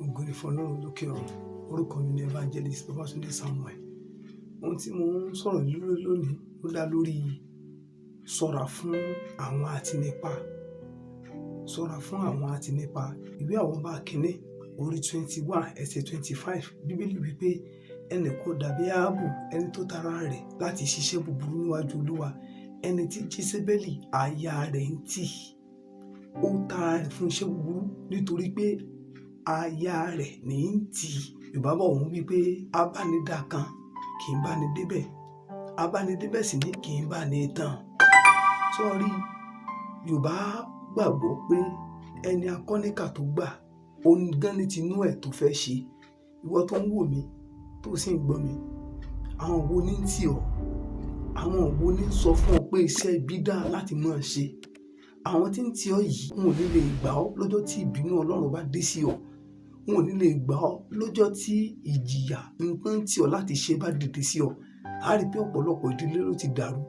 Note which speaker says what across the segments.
Speaker 1: Ògo ni fún Ọlọ́run lókè ọ̀run. Orúkọ mi ni Evangelist Babatunde Samuel. Ohun tí mò ń sọ̀rọ̀ lé lórí lónìí ó dá lórí ṣọ́ra fún àwọn atinipa. Ṣọ́ra fún àwọn atinipa. Ìwé àwọn ọba kìíní orí 21 ẹsẹ̀ 25. Bíbélì wípé ẹnì kan dàbí Áhábù, ẹni tó tara rẹ̀ láti ṣiṣẹ́ búburú níwájú Olúwa, ẹni tí Jésébélì aya rẹ̀ ń tì. Ó tara rẹ̀ fún iṣẹ́ búburú nítorí pé aya rẹ̀ ní ń tì. Yorùbá bọ̀ wọ́n wípé abánidá kan kì í bá ni débẹ̀, abánidébẹ̀ sì ni kì í bá ni tán. Sọ́rí, Yorùbá gbàgbọ́ pé ẹni akọ́níkà tó gbà, òun gan ní tinú ẹ̀ tó fẹ́ ṣe. Ìwọ tó ń wò mí, tó sì ń gbọ́ mi, àwọn wo ní ń tì ọ́? Àwọn wo ní ń sọ fún ọ pé iṣẹ́ ibi dáa láti máa ṣe? Àwọn tí ń tì ọ́ yìí, wọn ò ní lè gbà ọ́ lọ́jọ́ tí ìbínú Ọlọ́run bá dé sí ọ. Wọn ò ní lè gbà ọ́ lọ́jọ́ tí ìjìyà nǹkan tí ọ láti ṣe bá dìde sí ọ. A rí pé ọ̀pọ̀lọpọ̀ ìdílé ló ti dàrú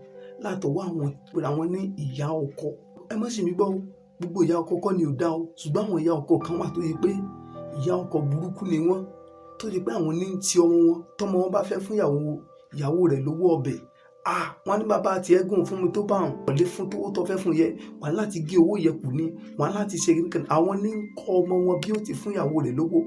Speaker 1: látọwọ́ àwọn pé àwọn ní ìyá ọkọ. Ẹ má sì mí gbọ́ o, gbogbo ìyá ọkọ kọ́ ni ò dá o, ṣùgbọ́n àwọn ìyá ọkọ kan wà tó yẹ pé ìyá ọkọ burúkú ni wọ́n, tó yẹ pé àwọn ní ń ti ọmọ wọn. Tọ́mọ wọn bá fẹ́ fún ìyàwó, ìyàwó rẹ̀ lówó ọbẹ̀, "À, wọ́n ní bàbá tí ẹ gùn fún mi tó bá òun, lè fún tówó tó fẹ́ fún yẹ, wà láti gé owó yẹ kù ni, wà láti ṣe kíni." Àwọn ní ń kọ́ ọmọ wọn bí ó ti fún ìyàwó rẹ̀ lówó.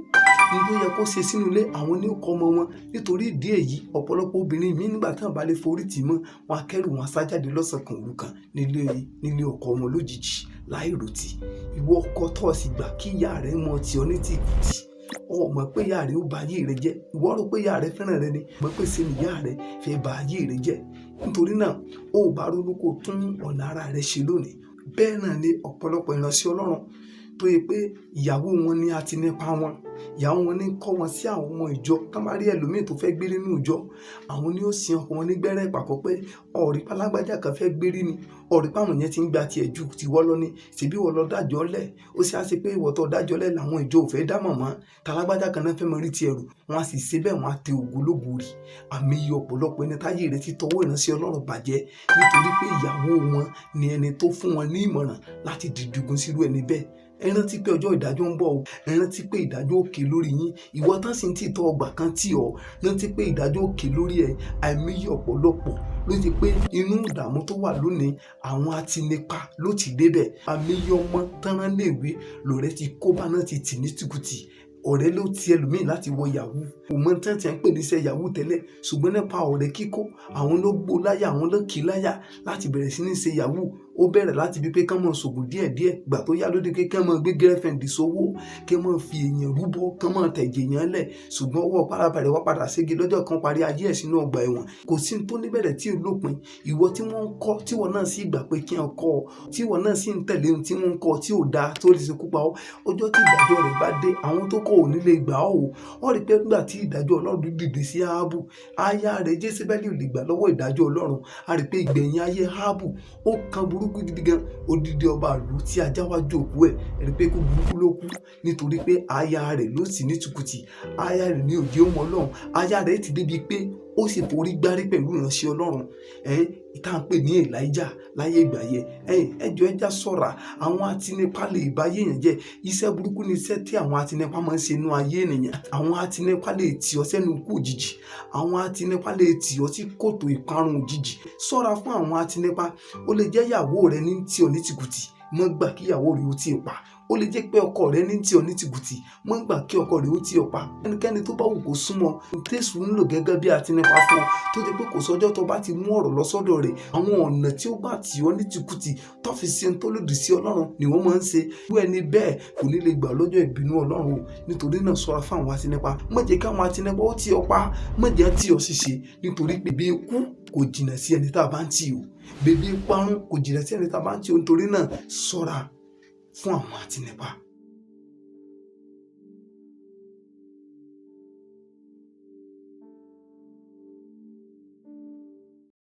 Speaker 1: Ohun tó yẹ kó ṣe sínú ilé, àwọn ní ń kọ́ ọmọ wọn. Nítorí ìdí èyí, ọ̀pọ̀lọpọ̀ obìnrin mí nígbà tí wọ́n bá lè forí tì mọ́, wọ́n á kẹ́rù wọn sá jáde lọ́sàn-án kan òru kan nílé, nílé ọkọ wọn lójijì láì ròtì. Ìwọ ọkọ tó sì gbà kí ìyá rẹ mọ̀ tí ọ ní tìkùtì. O mọ̀ pé ìyá rẹ ó ba ayé rẹ jẹ́. Ìwọ rò pé ìyá rẹ fẹ́ràn rẹ ni, mọ̀ pé ṣe ni ìyá rẹ fẹ́ ba ayé rẹ jẹ́. Nítorí náà, ó bá ronú kó tún ọ̀nà ara rẹ ṣe lónìí. Bẹ́ẹ̀ náà ni ọ̀pọ̀lọpọ̀ ìránṣẹ́ Ọlọ́run tó yẹ pé ìyàwó wọn ni atinipa wọn. Ìyàwó wọn ní ń kọ́ wọn sí àwọn ọmọ ìjọ. Tán bá rí ẹlòmíì tó fẹ́ gbé nínú ìjọ, àwọn ni ó sin ọkọ wọn ní gbẹ́rẹ́ ìpàkọ́ pé ọ̀rí pálágbájá kan fẹ́ gbérí ni, ọ̀rí páwọn yẹn ti ń gba tiẹ̀ ju tiwọ́ lọ ni, ṣèbí ìwọ lọ dájọ́ lẹ̀. Ó ṣe á ṣe pé ìwọ tó dájọ́ lẹ̀ làwọn ìjọ ò fẹ́ dá mọ̀ mọ́. Talágbájá kan náà fẹ́ mọ rí ti ẹrù, wọ́n á sì ṣe bẹ́ẹ̀, wọ́n á tẹ ògo lógo rì. Àmì iye ọ̀pọ̀lọpọ̀ ẹni táyé rẹ̀ ti tọwọ́ ìránṣẹ́ Ọlọ́run bàjẹ́ nítorí pé ìyàwó wọn ni ẹni tó fún wọn ní ìmọ̀ràn láti dìdùgún sírú ẹni bẹ́ẹ̀. Ẹ rántí pé ọjọ́ ìdájọ́ ń bọ̀ o. Ẹ rántí pé ìdájọ́ òkè lórí yín. Ìwọ tán sì ń tì tọ́ ọgbà kan tì ọ́. Rántí pé ìdájọ́ òkè lórí ẹ. Àìmọye ọ̀pọ̀lọpọ̀ ló ti pé inú ìdààmú tó wà lónìí, àwọn atinipa ló ti débẹ̀. Àìmọye ọmọ tán rán léèwé lọ̀rẹ́ ti kó bá náà ti tì ní tìkùtì. Ọ̀rẹ́ ló ti ẹlòmíì láti wọ yahoo. Kò mọ̀ tán tí à ń pè ní iṣẹ́ yahoo tẹ́lẹ̀, ṣùgbọ́n nípa ọ̀rẹ́ kíkó, àwọn ló gbó láyà, àwọn ló kì í láyà láti bẹ̀rẹ̀ sí ní ṣe yahoo. Ó bẹ̀rẹ̀ láti bí pé kán máa ṣògùn díẹ̀díẹ̀, gbà tó yá lóde pé kán máa gbé girlfriend sówó, kán máa fi èèyàn rúbọ, kán máa tẹ̀jẹ̀ èèyàn lẹ̀. Ṣùgbọ́n ọwọ́ pálábá rẹ̀ wá padà sége lọ́jọ́ kan, parí ayé ẹ̀ sínú ọgbà ẹ̀wọ̀n. Kò sí ohun tó níbẹ̀rẹ̀ tí ò lópin. Ìwọ tí wọ́n ń kọ́, tí ìwọ náà sì gbà pé kí wọ́n kọ́ ọ, tí ìwọ náà sì ń tẹ̀lé ohun tí wọ́n ń kọ́ tí ò dáa tó lè ṣekú pa ọ́. Ọjọ́ tí ìdájọ́ rẹ̀ bá dé, àwọn tó kọ́ ò ní lè gbà ọ́ o. Ó rí pé nígbà tí ìdájọ́ Ọlọ́run dìde sí Áhábù, aya rẹ̀ Jésébélì ò lè gbà lọ́wọ́ ìdájọ́ Ọlọ́run. A rí pé ìgbẹ̀yìn ayé Áhábù ó kan burúkú gidi gan. Odidi ọba ìlú tí ajá wá jókòó ẹ̀, ẹ rí pé ikú burúkú ló kú nítorí pé aya rẹ̀ ló sì ní tìkùtì. Aya rẹ̀ ní òye ọmọ Ọlọ́run. Aya rẹ̀ ti débi pé ó sì forí gbárí pẹ̀lú ìránṣẹ́ Ọlọ́run, ẹ̀ tá à ń pè ní Elijah láyé ìgbà yẹn. Ẹ jọ̀ọ́, ẹ já ṣọ́ra. Àwọn atinipa lè ba ayé èèyàn jẹ́. Iṣẹ́ burúkú ni iṣẹ́ tí àwọn atinipa máa ń ṣe nínú ayé ènìyàn. Àwọn atinipa lè tì ọ́ sẹ́nu ikú òjijì. Àwọn atinipa lè tì ọ́ sí kòtò ìparun òjijì. Ṣọ́ra fún àwọn atinipa. Ó lè jẹ́ ìyàwó rẹ ní ń tì ọ́ ní tìkùtì. Má gbà kí ìyàwó rẹ ó tì ọ́ pa. Ó lè jẹ́ pé ọkọ rẹ ní ń tì ọ́ ní tìkùtì. Má gbà kí ọkọ rẹ ó tì ọ́ pa. Ẹnikẹ́ni tó bá wù kó súnmọ́, tésù ń lò gẹ́gẹ́ bí atinipa fún ọ, tó jẹ́ pé kò sọ́jọ́ tó bá ti mú ọ̀rọ̀ lọ sọ́dọ̀ rẹ̀, àwọn ọ̀nà tí ó gbà tì ọ́ ní tìkùtì tó fi ṣe ohun tó lòdì sí Ọlọ́run ni wọ́n máa ń ṣe. Irú ẹni bẹ́ẹ̀ kò ní lè gbà lọ́jọ́ ìbínú Ọlọ́run o. Nítorí náà, ṣọ́ra fún àwọn atinipa. Má jẹ́ kí àwọn atinipa ó tì ọ́ pa. Má jẹ́ tì ọ́ ṣìṣe nítorí pé bí ikú kò jìnnà sí ẹni tí a bá ń tì o. Bèbè ìparun kò jìnnà sí ẹni tí a bá ń tì o. Nítorí náà, ṣọ́ra fún àwọn atinipa.